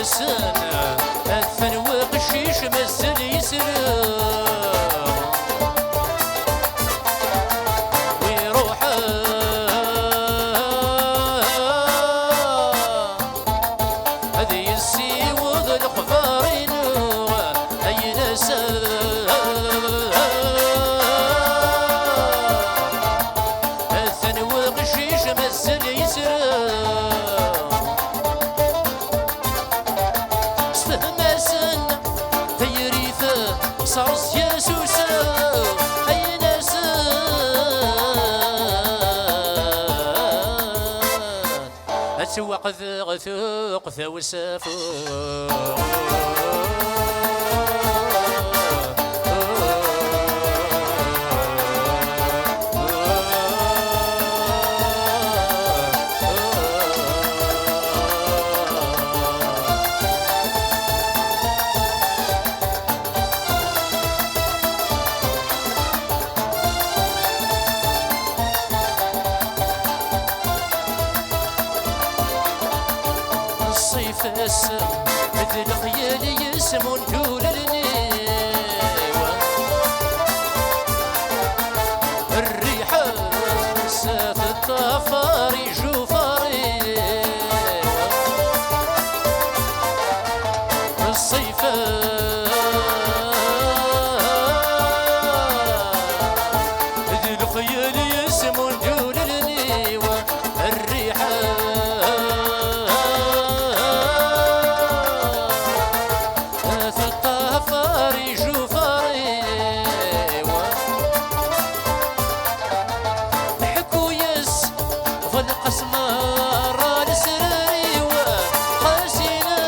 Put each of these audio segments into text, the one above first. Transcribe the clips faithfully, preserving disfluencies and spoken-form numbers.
Atan weqcic mazal yesleɣ, wi iruḥen ad yessiweḍ lexbar-inu, ay-as. Atan weqcic mazal yesleɣ. Sefhem-asen tayri-t, sers-yas usaw, ayen-asen ad twaqdeɣ tuqt awsaf. Ṣṣif ass d lexyal yesmun tulelniw. Rriḥa s teṭṭafar ijufaṛ-iw. Ṣṣif d lexyal yesmun tulelniw. Rriḥa teṭṭafar ijufaṛ-iw. Ḥku-yas ḍelqes merra lesrar-iw, xas ina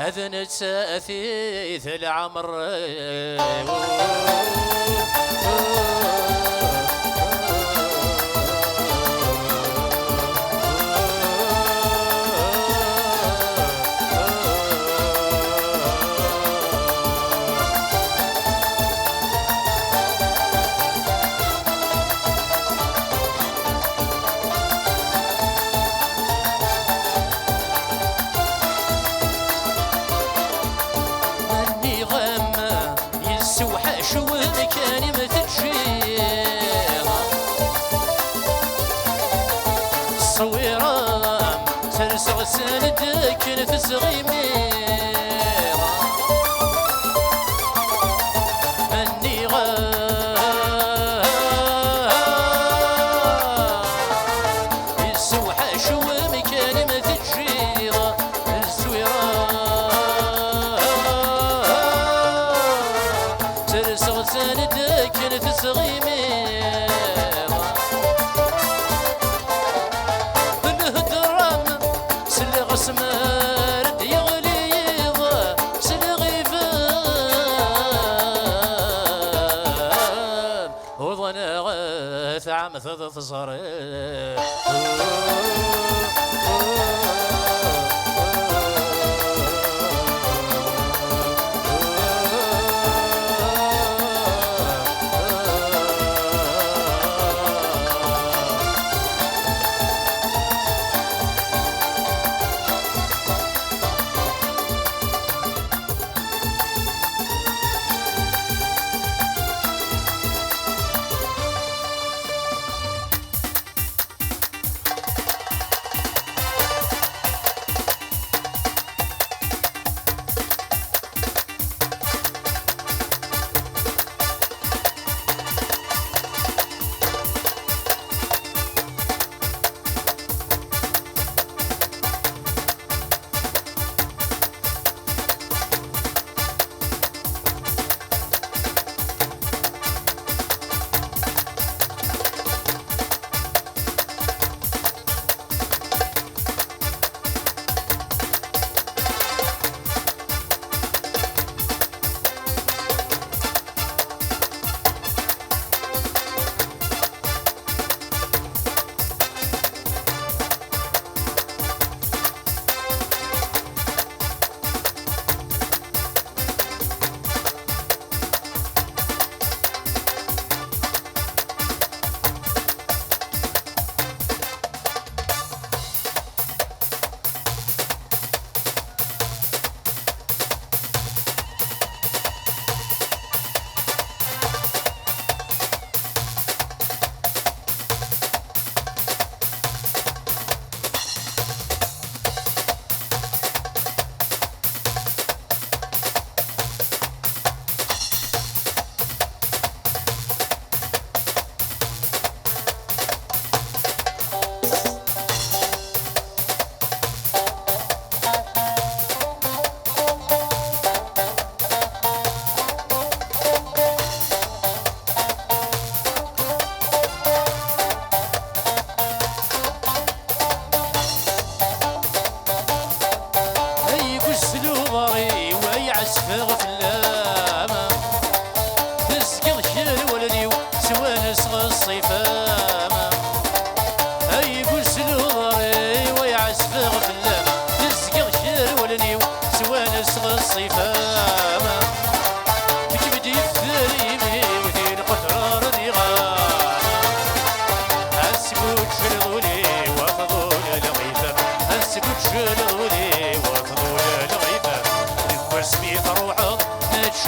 ad nettat i d leɛmer-iw. Nniɣ-am yessewḥac wemkan i m-teǧǧiḍ. Ṣṣwira-m serseɣ-tt-d akken tettɣimiḍ. Nniɣ-am yessewḥac wemkan i m-teǧǧiḍ. Zzwira serseɣ-tt-d akken tettɣimiḍ. Lhedra-m selleɣ s mi ara d-yeɣli yiḍ, selleɣ i fad. Uḍneɣ tɛemteḍ teẓriḍ.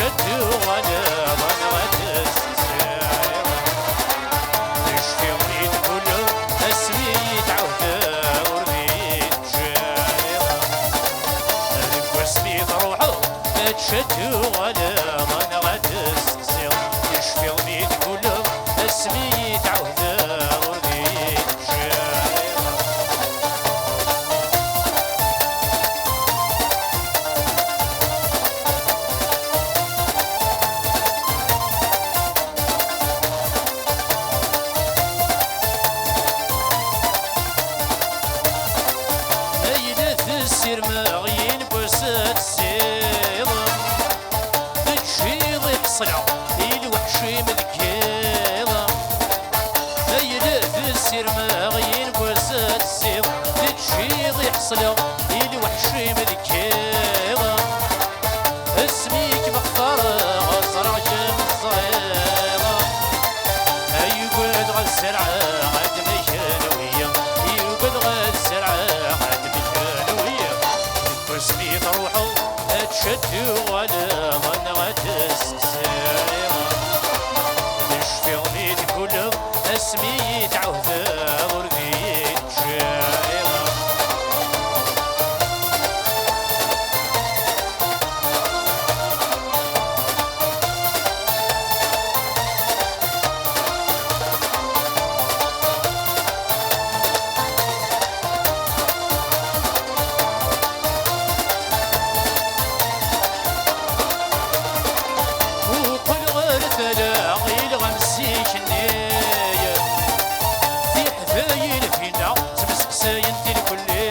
Ad tuɣaleḍ neɣ ad tezziḍ. Ticki mi d-tgulleḍ, asmi i tɛawdeḍ ur d-iyi-teǧǧiḍ. Deg wasmi truḥeḍ, ad tuɣaleḍ neɣ ad tezziḍ. Ticki mi d-tgulleḍ, asmi i tɛawdeḍ ur d-iyi-teǧǧiḍ. Ayla tessirmeɣ yin n wass ad tessiḍ, teǧǧiḍ i ḥeṣleɣ i lweḥc-im deg yiḍ. Ayla tessirmeɣ yin n wass ad tessiḍ, teǧǧiḍ i ḥeṣleɣ i lweḥc-im deg yiḍ. Asmi i kem-xtareɣ, ẓriɣ kemm teẓriḍ. Ay ugadeɣ ad zerɛeɣ ad mekren wiyaḍ, ay ugadeɣ ad zerɛeɣ ad mekren wiyaḍ. Deg wasmi truḥeḍ, ad tuɣaleḍ neɣ ad tezziḍ. Ticki mi d-tgulleḍ, asmi i tɛawdeḍ ur d-iyi-teǧǧiḍ. Uqel ɣer tala, ɣileɣ am zik-nni. Tiḥdayin dinna ttmesqsayent irkelli.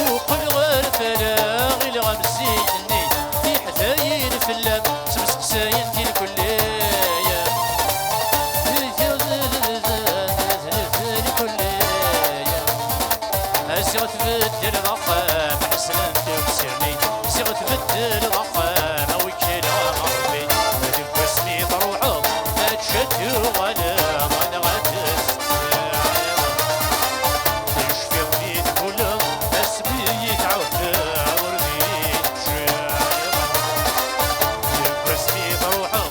Uqel ɣer tala, ɣileɣ am zik-nni. Tiḥdayin fell-am ttmesqsayent irkelli. Irkelli. Ziɣ tbeddel d axxam, ḥeslen tuksirni. Ziɣ tbeddel d axxam, a wi k-ilan a Rebbi. Deg wasmi truḥeḍ, ad tuɣaleḍ, neɣ ad tessiɣ. Ticki mi d-tgulleḍ, asmi i tɛawdeḍ ur d-iyi-teǧǧiḍ. Deg wasmi truḥeḍ,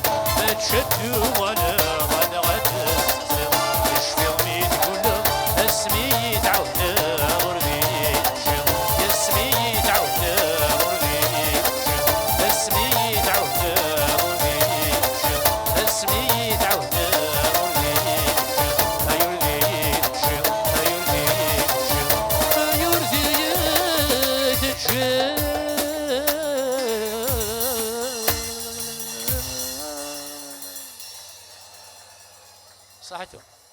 ad tuɣaleḍ, neɣ ad tessiɣ. Ticki mi d-tgulleḍ, asmi i tɛawdeḍ ur d-iyi-teǧǧiḍ. Asmi i tɛawdeḍ ur d-iyi-teǧǧiḍ. Asmi i tɛawdeḍ ur d-iyi-teǧǧiḍ. Asmi i tɛawdeḍ ur d-iyi-teǧǧiḍ. Ay ur d-iyi-teǧǧiḍ. Ay ur d-iyi-teǧǧiḍ. Ay ur d-iyi-teǧǧiḍ. Ṣaḥitu.